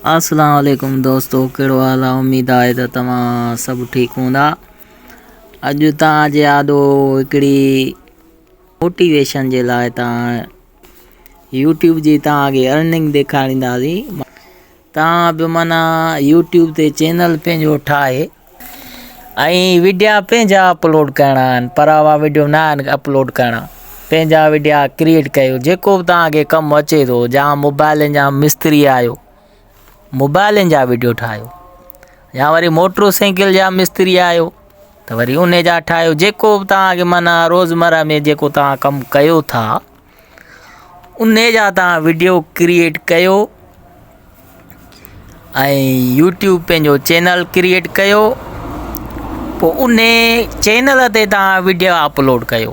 اسلام عليڪم دوستو ڪهڙو حال آ اميد آهي ته توهان سڀ ٺيڪ هوندا اڄ توهان جي آڏو هڪڙي موٽيويشن جي لاء توهان يوٽيوب جي توهان کي ارننگ ڏيکارينداسين توهان به معنيٰ يوٽيوب تي چينل پنهنجو ٺاهي ۽ وڊيا پنهنجا اپلوڊ ڪرڻا آهن پراوا وڊيو نه آهن اپلوڊ ڪرڻا پنهنجا وڊيا ڪريئيٽ ڪيو جيڪو به توهان کي ڪم اچي ٿو يا موبائلن جا مستري آهيو موبائلن جا وڊيو ٺاهيو يا وري موٽر سائيڪل جا مستري آهيو ته وري ان جا ٺاهيو جيڪو به توهان کي معنيٰ روزمره ۾ جيڪو توهان ڪم ڪيو ٿا ان جا توهان وڊيو ڪريئيٽ ڪيو ۽ يوٽيوب پنهنجو چينل ڪريئيٽ ڪيو پوء ان چينل تي توهان وڊيو اپلوڊ ڪيو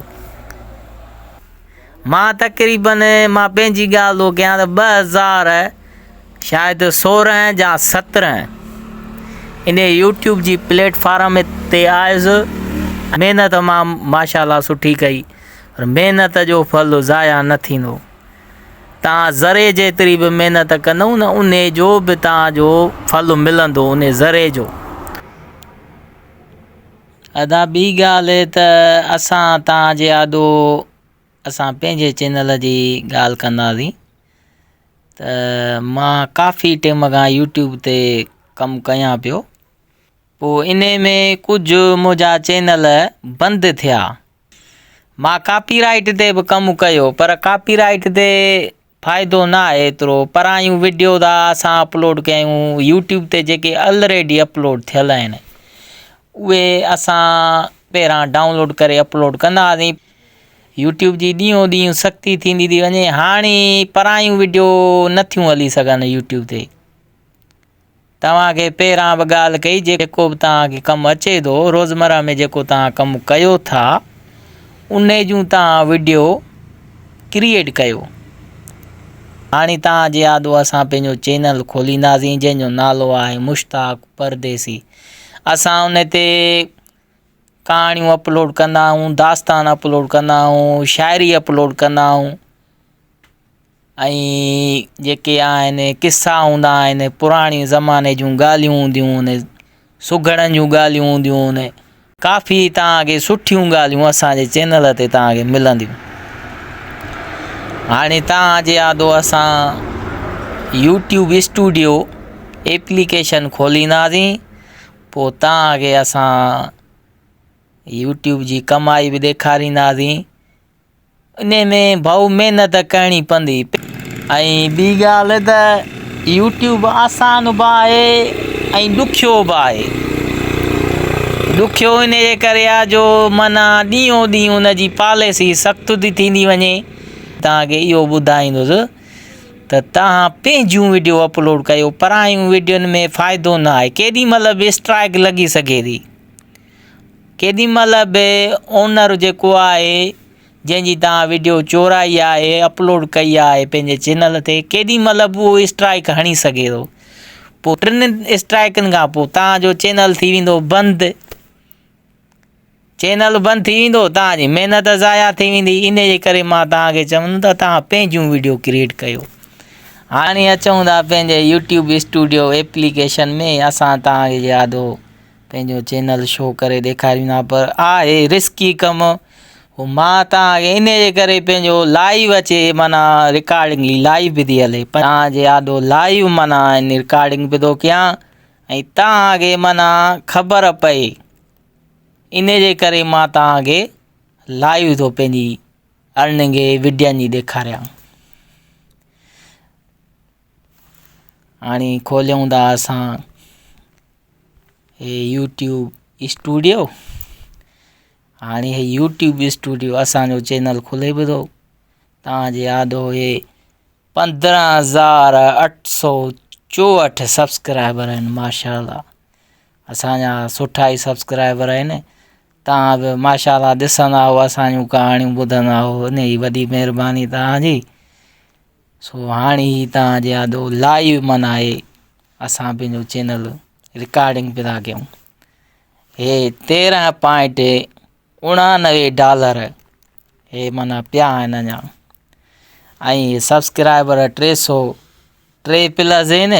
مان تقريبن مان پنهنجي ڳالهه ٿو ڪيان ته 2000 شايد 16 يا 17 ان يوٽيوب جي پليٽ فارم تي آيس محنت مان ماشاء الله سٺي ڪئي پر محنت جو ڦل ضايع نه ٿيندو. توهان ذري جيتري به محنت ڪندؤ نه انهي جو به توهان جو ڦل ملندو انهي ذري جو. ادا ٻي ڳالهه ته اسان توهان جي آڏو اسان پنهنجي چينل جي ڳالهه ڪنداسين ته مان ڪافي ٽيم کان يوٽيوب تي ڪم ڪيان پيو پوء انهي ۾ ڪجهه منهنجا چينل بند ٿيا مان ڪاپي رائيٽ تي به ڪم ڪيو پر ڪاپي رائيٽ تي فائدو نه آهي ايترو پرايون وڊيو ٿا اسان اپلوڊ ڪيون يوٽيوب تي جيڪي الريڊي اپلوڊ ٿيل آهن اهي اسان پهريان ڊائونلوڊ ڪري اپلوڊ ڪندا هئاسين يوٽيوب جي ڏينهون ڏينهن سختي ٿيندي ٿي وڃي هاڻي پرايون وڊيو نٿيون هلي سگهن يوٽيوب تي توهان کي پهريان به ڳالهه ڪئي جيڪو به توهان کي ڪم اچي ٿو روزمره ۾ جيڪو توهان ڪم ڪيو ٿا انهي جون توهان وڊيو ڪريئيٽ ڪيو هاڻي توهان جي آڏو اسان پنهنجو چينل کولينداسين جنهن جو نالو آهي مشتاق پرديسي اسان ان تي ڪهاڻيون اپلوڊ ڪندا آهيون داستان اپلوڊ ڪندا آهيون شاعري اپلوڊ ڪندا آهيون ۽ جيڪي آهن قصا هوندا آهن پراڻي زماني جون ڳالهيون هونديون آهن سگهڙن جون ڳالهيون هونديون آهن ڪافي توهان کي سٺيون ڳالهيون اسان جي چينل تي توهان کي ملنديون هاڻي توهان جي آڏو اسان يوٽيوب اسٽوڊيو ايپليڪيشن کولينداسين پوء توهان کي اسان يوٽيوب جي ڪمائي به ڏيکارينداسين انهي ۾ ڀائو محنت ڪرڻي پوندي ۽ ٻي ڳالهه ته يوٽيوب آسان به آهي ۽ ڏکيو به آهي ڏکيو ان جي ڪري آهي جو معنيٰ ڏينهون ڏينهن ان جي پاليسي سخت ٿي ٿيندي وڃي توهان کي اهو ٻڌائيندس ته توهان پنهنجون وڊيو اپلوڊ ڪيو پرايون وڊيون ۾ فائدو نه آهي ڪيڏي مهل به اسٽرائيڪ لڳي سگهي ٿي ڪيڏي مهل به اونر جيڪو آهي جنهن جي توهان وڊيو چورائي آهي اپلوڊ ڪئي آهي پنهنجي چينل تي ڪيڏي مهل به اهو اسٽرائيڪ هڻي سگهي ٿو پوء ٽن اسٽرائيڪن کان پوء توهان جو چينل ٿي ويندو بند چينل بند ٿي ويندو توهان جي محنت ضايع ٿي ويندي ان جي ڪري مان توهان کي چوندم ته توهان پنهنجون وڊيو ڪريئيٽ ڪيو هاڻي اچون ٿا پنهنجي يوٽيوب اسٽوڊيو ايپليڪيشن ۾ اسان توهان کي ياد هو پنهنجو چينل شو ڪري ڏيکاريندا پر آهي رسڪي ڪم هو مان توهان کي انهي جي ڪري پنهنجو لائيو اچي معنيٰ رڪارڊنگ لائيو به ٿي هلي توهان جي آڏو لائيو معنيٰ ان رڪارڊنگ به ٿو ڪيان ۽ توهان کي معنيٰ خبر پئي انهي جي ڪري مان توهان کي لائيو ٿو پنهنجي ارننگ وڊين جي ڏيکاريان هاڻي کوليون ٿا اسان هي يوٽيوب اسٽوڊيو هاڻي هي يوٽيوب اسٽوڊيو اسانجو چينل کلي به ٿو توهان جي آڏو هي 15864 سبسڪرائبر آهن ماشاء الله اسانجا سٺا ئي سبسڪرائبر آهن توهان به ماشاء الله ڏسندا هو اسانجون ڪهاڻيون ٻڌندا هو ان جي وڏي مهرباني توهان جي سو هاڻي هي توهان جي آڏو لائيو معنيٰ آهي اسان پنهنجو چينل رڪارڊنگ پيا ٿا ڪيون هي تيرهن پوائنٽ اڻانوي ڊالر هي معنيٰ پيا آهن اڃا ۽ سبسڪرائبر 303 پلس آهن.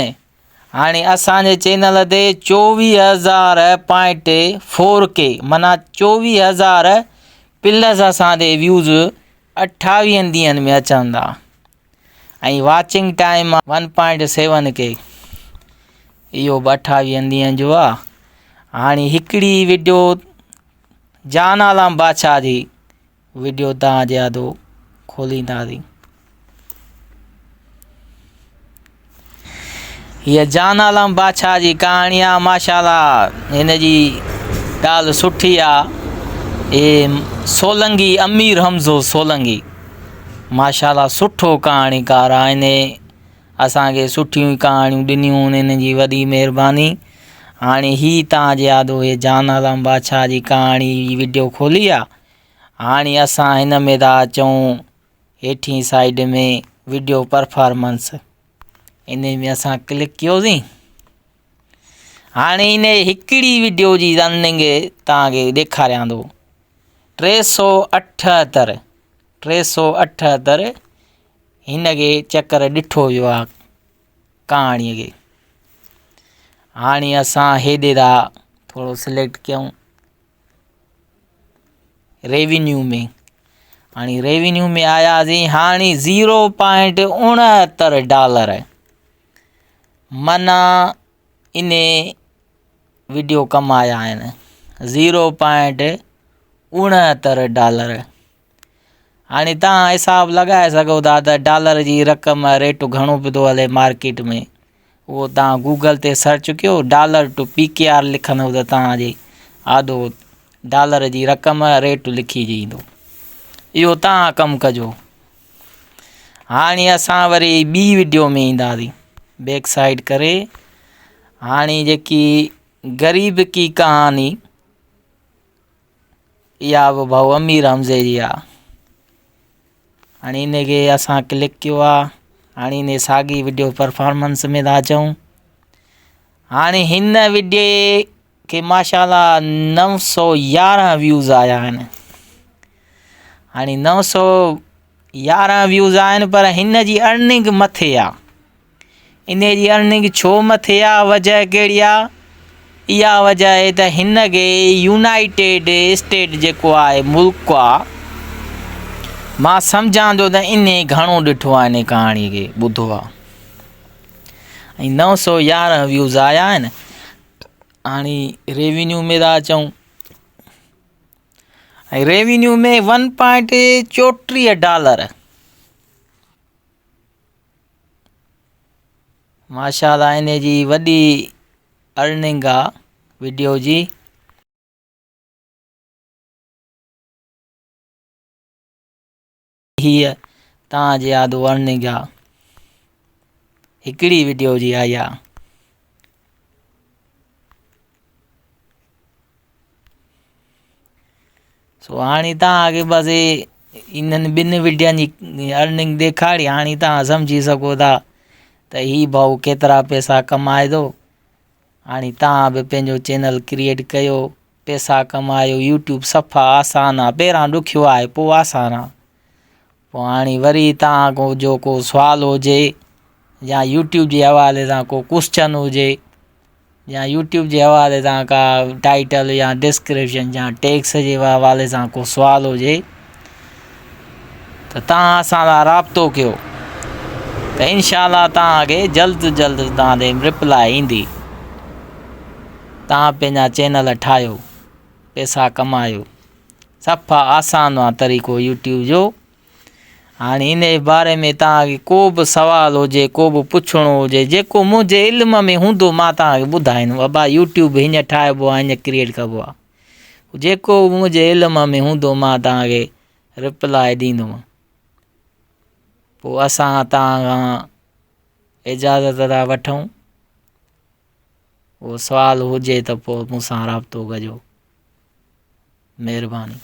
هاڻي اسان جي چينل تي چوويهه هزار پوائنٽ فور ڪي معنيٰ چوويهه هزار پلس اسان تي ويوز اٺاويهن ڏينهن ۾ اچن ٿا ۽ watching time one point seven K اهو به اٺاويهن ڏينهن جو آ هاڻي هڪڙي وڊيو جان عالم بادشاهه جي وڊيو تان جي آڏو کولينداسين. هيء جان عالم بادشاهه جي ڪهاڻي آ ماشاء الله هن جي ڳالهه سٺي آ هي سولنگي امير حمزو سولنگي ماشاء الله سٺو ڪهاڻيڪار آ هن اسان کي سٺيون ڪهاڻيون ڏنيون هن جي وڏي مهرباني هاڻي هي تان جي آڏو هي جان عالم بادشاهه جي ڪهاڻي جي وڊيو کولي آ هاڻي اسان هن ۾ ٿا اچون هيٺين سائيڊ ۾ وڊيو پرفارمنس ان ۾ اسان ڪلڪ ڪيوسين هاڻي ان هڪڙي وڊيو جي رننگ توهان کي ڏيکاريان ٿو 378 378 هن کي چڪر ڏٺو ويو آهي ڪهاڻيء کي هاڻي اسان هيڏي ٿا ٿورو سليڪٽ ڪيون ريونيو ۾ هاڻي ريونيو ۾ آياسين هاڻي زيرو پوائنٽ اڻهتر ڊالر معنيٰ ان وڊيو ڪمايا آهن زيرو پوائنٽ اڻهتر ڊالر هاڻي توهان حساب لڳائي سگهو ٿا ته ڊالر جي رقم ريٽ گهڻو پيو ٿو هلي مارڪيٽ ۾ اهو توهان گوگل تي سرچ ڪيو dollar to P K R لکندو ته توهان جي آڏو ڊالر جي رقم ريٽ لکي ايندو اهو توهان ڪم ڪجو هاڻي اسان وري ٻي وڊيو ۾ اينداسين بيڪ سائيڊ ڪري هاڻي جيڪي غريب ڪي ڪهاني اها به ڀائو امير حمزي جي آ هاڻي ان کي اسان ڪلڪ ڪيو آ هاڻي ان ساڳي وڊيو پرفارمنس ۾ ٿا اچون هاڻي هن وڊيو کي ماشاء الله 911 ويوز آيا آهن هاڻي 911 ويوز آهن پر هن جي ارننگ مٿي آ انهيء جي ارننگ ڇو مٿي آ؟ وجهه ڪهڙي آ؟ اها وجهه آهي ته هن کي يونائيٽيڊ اسٽيٽ جيڪو آهي ملڪ آ مان سمجهان ٿو ته انهي گهڻو ڏٺو آ انهي ڪهاڻي کي ٻڌو آ ۽ 911 ويوز آيا آهن هاڻي ريونيو ۾ ٿا اچون ۽ ريونيو ۾ ون پوائنٽ 34 ڊالر ماشاءالله ان جي وڏي ارننگ آ وڊيو جي. هي تان جي آڏو ارننگ آ هڪڙي وڊيو جي آئي آ. سو هاڻي توهان کي بس انهن ٻن وڊين جي ارننگ ڏيکاري هاڻي توهان سمجهي سگهو ٿا ته هي ڀائو ڪيترا پئسا ڪمائي ٿو هاڻي توهان به پنهنجو چينل ڪريئيٽ ڪيو پئسا ڪمايو يوٽيوب صفا آسان آهي پهريان ڏکيو آهي پوءِ آسان آهي پوءِ هاڻي وري توهان کان جو ڪو سوال هجي يا يوٽيوب جي حوالي سان ڪو ڪوئسچن هجي يا يوٽيوب جي حوالي سان ڪا ٽائيٽل يا ڊسڪرپشن يا ٽيڪس جي حوالي سان ڪو سوال هجي ته توهان اسان سان رابطو ڪيو ته انشاء الله توهان کي جلد جلد توهان ڏي رپلائي ايندي توهان پنهنجا چينل ٺاهيو پئسا ڪمايو صفا آسان آ طريقو يوٽيوب جو هاڻي ان جي باري ۾ توهان کي ڪو به سوال هجي ڪو به پڇڻو هجي جيڪو منهنجي علم ۾ هوندو مان توهان کي ٻڌائيندم ابا يوٽيوب هيئن ٺاهبو آهي هيئن ڪريئيٽ ڪبو آهي جيڪو به منهنجي علم ۾ هوندو مان توهان کي رپلائي ڏيندم پوء اسان توهان کان اجازت ٿا وٺون ڪو سوال هجي ته پوء مون سان رابطو ڪجو مهرباني.